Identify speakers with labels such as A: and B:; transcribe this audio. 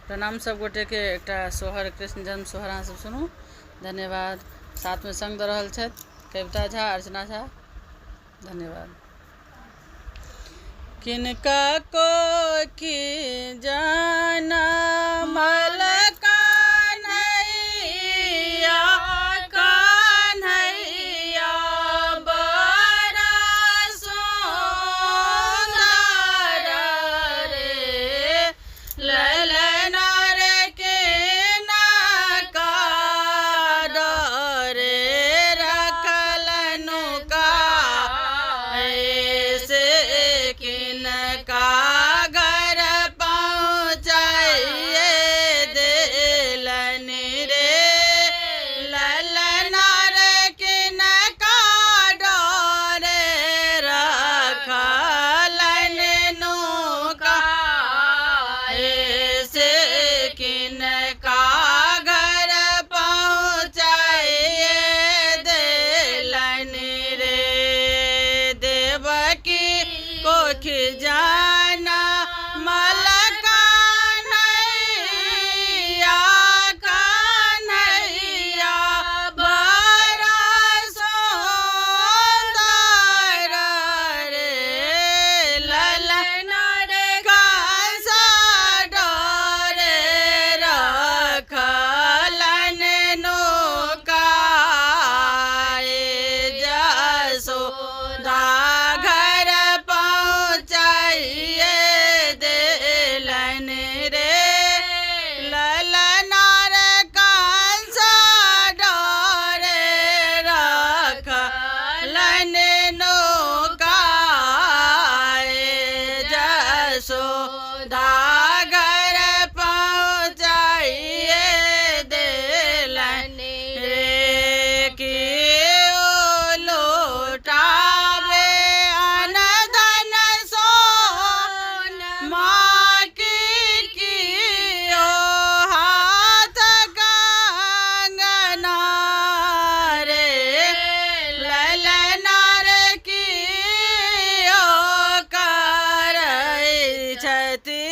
A: प्रणाम सब गोटेके एकटा सोहर कृष्ण जन्म सोहर अहाँ सब सुनू धन्यवाद साथमे सङ्ग दऽ रहल छथि कविता झा अर्चना झा धन्यवाद किनका कोखि जनमल कन्हैया कन्हैया बड़ा सुन्दर रे ललना रे के डरे रखलनु का से किनका घर पहुँचाइए देलनि रे ललना रे किनका डरे रखलनि नुका से किनका घर पहुँचाइए देलनि रे देवकी कोखि जाना मलका कन्हैया कन्हैया बड़ा सुन्दर रे ललना रे कंस डरे रखलन नुकाए जसोदा घर पहुँचाइए देलन रे ललना रे कंस डरे रखलन नुकाए जसोदा घर पहुँचाइए देलन रे के ओ लौटावे अनधन सोन माँ की कियो हाथ कंगना रे ललना रे कियो करै छथि